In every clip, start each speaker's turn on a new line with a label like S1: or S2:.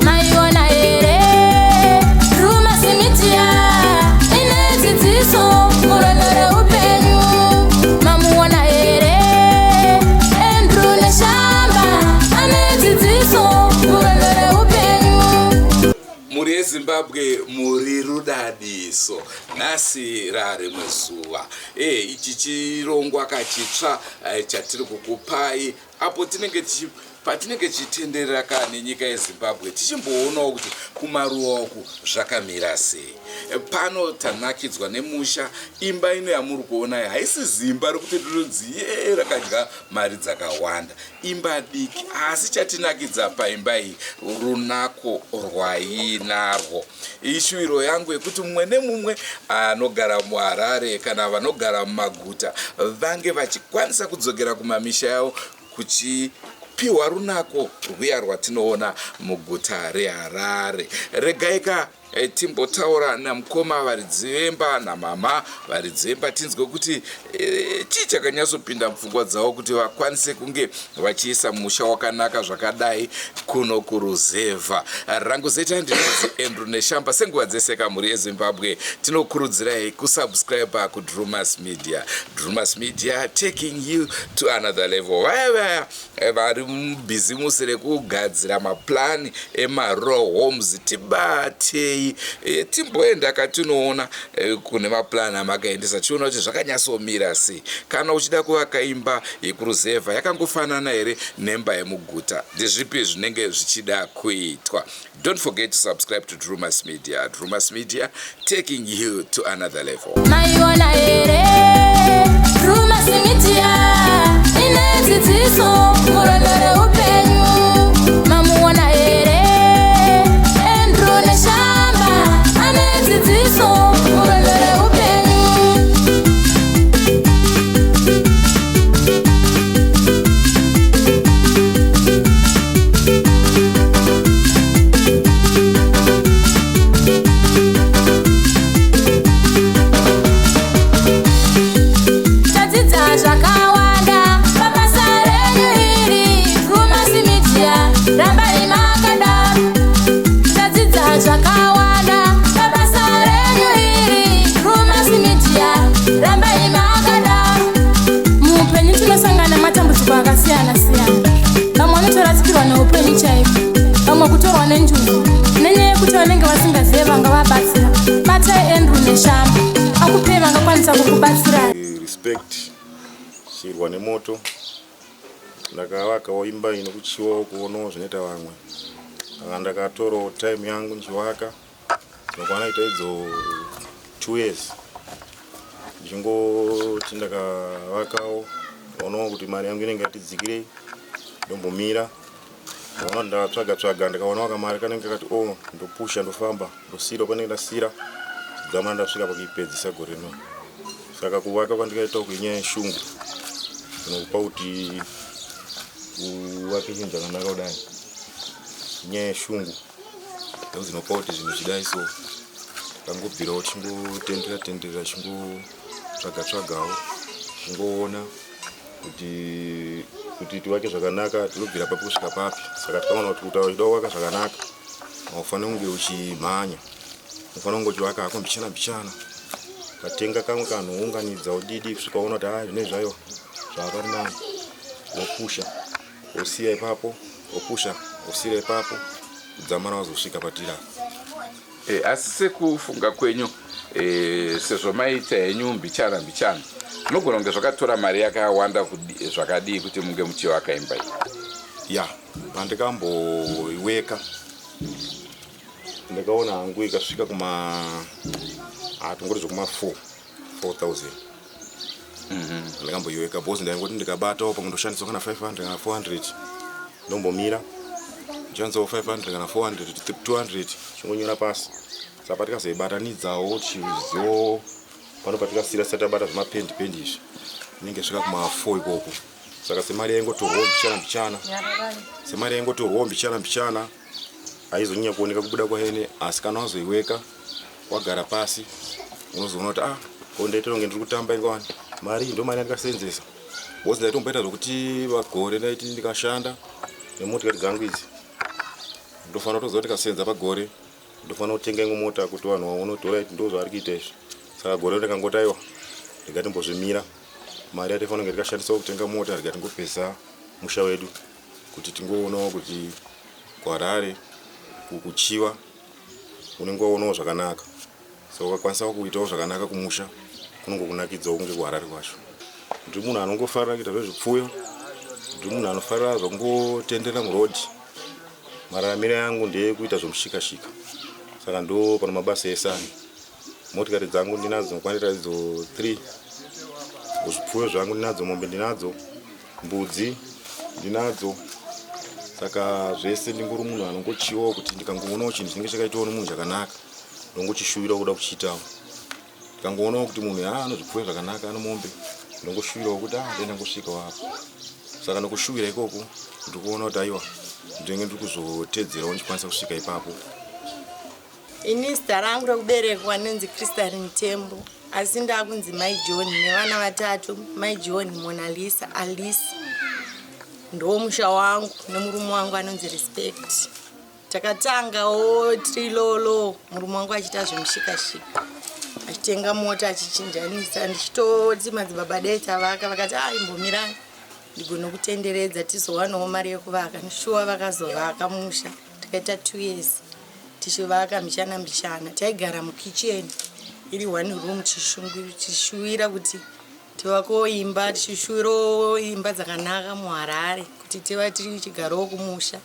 S1: Maiona here Drewmas Media ine dzidziso murwendo reupenyu. Mamuona here Andrew Neshamba ane dzidziso murwendo reupenyu.
S2: Mhuri yeZimbabwe muri rudadiso nhasi rarimwe zuva e, ichi chirongwa kachitsva eh, chatiri kukupai apo tinenge patinenge tichitenderera ka nenyika yeZimbabwe tichimboonawo kuti kumaruwa uku zvakamira sei. Pano tanakidzwa nemusha, imba ino yamuri kuona haisi zimba rekuti rinonzi ye rakadya mari dzakawanda, imba diki, asi chatinakidza paimba iyi runako rwainarwo. Ishuviro yangu yekuti mumwe nemumwe anogara muHarare kana vanogara mumaguta vange vachikwanisa kudzokera kumamisha yavo kuchipiwa runako rwuya rwatinoona muguta reHarare. Regai ka eh, timbotaura namukoma varidzi vemba namama varidzi vemba tinzwe kuti eh, chii chakanyatsopinda mupfungwa dzavo kuti vakwanise kunge vachiisa musha wakanaka zvakadai kuno kuruzevha. Rangu zita ndinonzi Andrew Neshamba. Senguva dzese kamhuri yeZimbabwe tinokurudzirai kusubscribe kuDrewmas Media. Drewmas Media taking you to another level. Vaya vaya eh, vari mubhizimusi rekugadzira maplani emarural homes tibatei eh, timboenda katinoona eh, kune maplani amakaendesa tichiona kuti zvakanyatsomira sei. Kana uchida kuvaka imba yekuruzevha yakangofanana here nemba yemuguta, ndezvipi zvinenge zvichida kuitwa? Don't forget to subscribe to Drewmas Media. Drewmas Media taking you to another level.
S1: Maiona here Drewmas Media ine dzidziso murwendo reupenyu. Mamuona here Andrew Neshamba ane dzidziso murwendo reupenyu. Tadzidza zvakawanda pabasa renyu iri Drewmas Media, rambai makadaro. Tadzidza zvakawanda pabasa renyu iri Drewmas Media, rambai makadaro. Muupenyu tinosangana nematambudziko akasiyana siyana. Vamwe vanotorasikirwa neupenyu chaiko, vamwe kutorwa nenjuzu nenyaya yekuti vanenge vasingazive vangavabatsira. Batai Andrew Neshamba akupei vangakwanisa kukubatsirai.
S3: Respect chirwa nemoto ndakavakawo imba ino kuchiwawo kuonawo zvinoita vamwe saka ndakatorawo time yangu ndichivaka ndinokwana kuita idzo 2 years ndichingoti ndakavakawo onawo kuti mari yangu inenge yatidzikirei ndombomira ndaona kuti ndatsvaga tsvaga ndikaonawo kamari kanenge kakati o oh, ndopusha ndofamba ndosira panenge ndasira dzamara ndasvika pakuipedzisa gore rino saka kuvaka kwandikaita uku inyaya yeshungu inokupa kuti uvake chinhu chakanaka kudai inyaya yeshungu ndodzinopa kuti zvinhu zvidai so takangobvirawo tichingotendera tendera tichingotsvaga tsvagawo tichingoona kuti kuti tivake zvakanaka tinobvira papi kusvika papi saka tikaona kuti kuti uchida kuvaka zvakanaka haufaniri kunge uchimhanya unofanira kunge uchivaka hako mbichana mbichana ukatenga kamwe kanhu wounganidza udidi kusvika waona kuti haa zvine zvayo zvava pari nani wopusha wosiya ipapo wopusha wosiira ipapo kudzamara wazosvika patiri apa.
S2: E, asi sekufunga kwenyu e, sezvo maita henyu mbichana mbichana zvinogona kunge zvakatora mari yakawanda zvakadii kuti munge muchivaka imba iyi?
S3: Ya, pandikamboiweka ndakaona hangu ikasvika kuma hatongori zvekuma 4 4000 Ndakamboiweka because ndaingoti ndikabatawo pamwe ndoshandisawo kana 500 kana 400 ndombomira ndoshandisawo 500 kana 400 200 chingonyora pasi saka patikazoibatanidzawo tichiziwo pano patikasira tisati tabata zvemapendi pendi izvi inenge svika kuma 4 ikoko. Saka semari yaingotorwawo mbichana mbichana, semari yaingotorwawo mbichana mbichana, haizonyanya kuoneka kubuda kwaene. Asi kana wazoiweka wagara pasi, unozoona kuti ah, ko ndaita kunge ndiri kutamba ingawani mari iyi, ndo mari yandikasenzesa. Because ndaitomboita zvokuti pagore ndaiti ndikashanda nemotikari dzangu idzi, ndofanira kutoziva kuti ndikasenza pagore ndofanira kutenga imwe mota kuti vanhu vaone kuti orit ndo zvaari kuita izvi. Saka gore ndikangoti aiwa, ndingatimbozvimira mari yataifanira kunge tikashandisawo kutenga mota, rega tingopesa musha wedu kuti tingoonawo kuti kuHarare kuchiva unenge waonawo zvakanaka. Saka ukakwanisawo kuitawo zvakanaka kumusha, kunongokunakidzawo kunge kuHarare kwacho. Ndiri munhu anongofarira kuita zvezvipfuyo, ndiri munhu anofarira zvekungotendera murodhi. Mararamiro yangu ndeyekuita zvemushikashika, saka ndo pano mabasa ese aya. Motikari dzangu ndinadzo dzinokwanira idzo 3, zvipfuyo zvangu ndinadzo, mombe ndinadzo, mbudzi ndinadzo. Saka zvese ndingori munhu anongochiwawo kuti ndikangoonawo chinhu chinenge chakaitawo nomunhu chakanaka, ndongochishuvirawo kuda kuchiitawo. Ndikangoonawo kuti munhu haa ano zvipfuyo zvakanaka, ano mombe, ndongoshuvirawo kuti ah, dai ndangosvikawo apo. Saka nokushuvira ikoko ndikuona kuti aiwa, ndinenge ndiri kuzotedzerawo ndichikwanisa kusvika ipapo.
S4: Ini zita rangu rekuberekwa ndinonzi Crystal Mutembo, asi ndakunzi Mai John nevana vatatu, Mai John, Monalisa, Alice. Ndiwo musha wangu nemurume wangu anonzi Respect. Takatangawo tiri lolo, murume wangu achiita zvemushikashika, achitenga mota achichinjanisa. Ndichitoti madzibaba dai tavaka, vakati ah, imbomirai ndigone kutenderedza tizowanawo mari yekuvaka. Shuwa vakazovaka musha, takaita 2 years tichivaka mbichana mbichana. Taigara mukicheni iri one room, tichishuwira kuti tivakewo imba, tichishuwirawo imba dzakanaka muHarare kuti tiva tichigarawo kumusha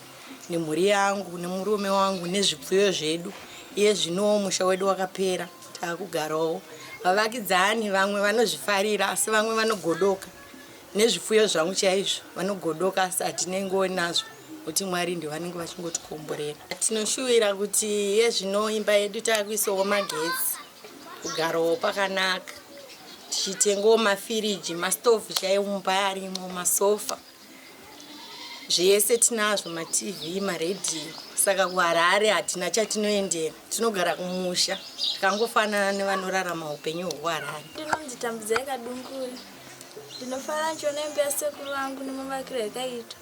S4: nemhuri yangu nemurume wangu nezvipfuyo zvedu. Iye zvinowo musha wedu wakapera, taakugarawo. Vavakidzani vamwe vanozvifarira, asi vamwe vanogodoka nezvipfuyo zvangu chaizvo vanogodoka, asi hatinengowo nazvo kuti Mwari ndivo vanenge vachingotikomborera. Tinoshuwira kuti iye zvino imba yedu taakuisawo magetsi, kugarawo pakanaka, tichitengawo mafiriji, mastovhu chaiwo mumba arimo, masofa, zvese tinazvo, maTV, maredhiyo. Saka kuHarare hatina chatinoendera, tinogara kumusha takangofanana nevanorarama upenyu hwekuHarare.
S5: Ndinonzi Tambudzai Kadungure. Ndinofara ndichiona imba yasekuru vangu nemavakiro yakaitwa.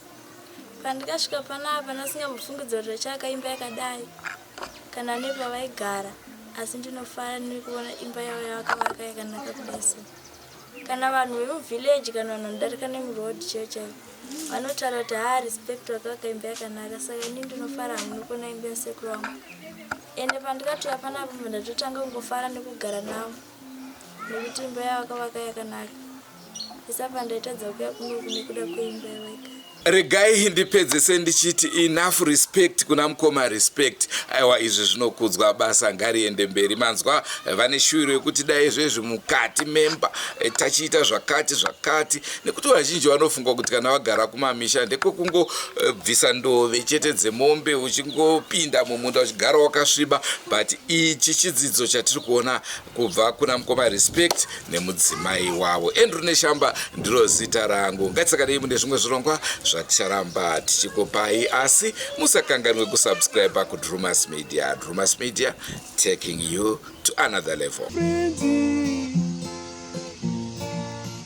S5: Pandikasvika panapa ndasingambofungidza kuti vachaka imba yakadai kana nepavaigara, asi ndinofara nekuona imba yavo yavakavaka yakanaka kudai so. Kana vanhu vemuvillage kana vanhu vanodarika nemuroad chaivo chaivo vanotaura kuti haa, Respect vakavaka imba yakanaka. Saka ini ndinofara hangu nekuona imba yasekuru vangu, ende pandikatouya panapa ndatotanga kungofara nekugara navo nekuti imba yavakavaka yakanaka. Isapa ndaitadza kuuya kunoku nekuda kweimba yavaigara.
S2: Regai ndipedzese ndichiti enough respect kuna mukoma Respect. Aiwa, izvi zvinokudzwa, basa ngariende mberi. Manzwa, vane shuwiro yekuti dai izvezvi mukati memba tachiita zvakati zvakati, nekuti vazhinji vanofunga kuti kana vagara kumamisha ndekwekungobvisa ndove chete dzemombe, uchingopinda mumunda uchigara wakasviba. But ichi chidzidzo chatiri kuona kubva kuna mukoma Respect nemudzimai wavo. Andrew Neshamba ndiro zita rangu. Ngatisakadei mune zvimwe zvirongwa zvaticharamba tichikupai, asi musakanganwe kusubscribe kuDrumas Media. Drumas Media, taking you to another level.
S6: Friends.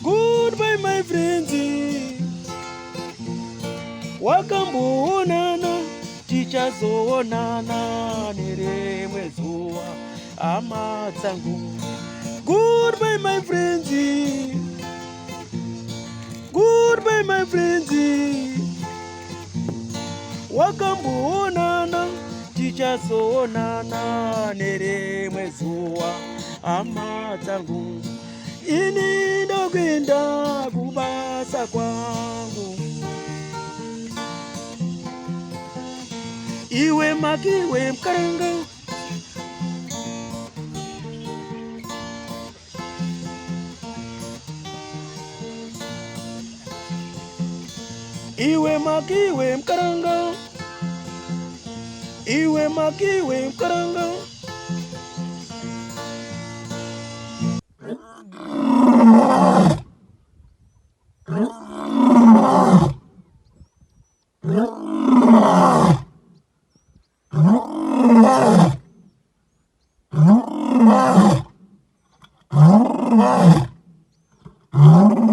S6: Goodbye my friends. Wakamboonana, tichazoonana nerimwe zuva, hama dzangu. Goodbye my friends. Goodbye my friends. Wakamboonana, tichazoonana nerimwe zuva, hama dzangu. Ini ndokuenda kubasa kwangu. Iwe makiwe mkaranga. Iwe makiwe mkaranga. Iwe makiwe mkaranga.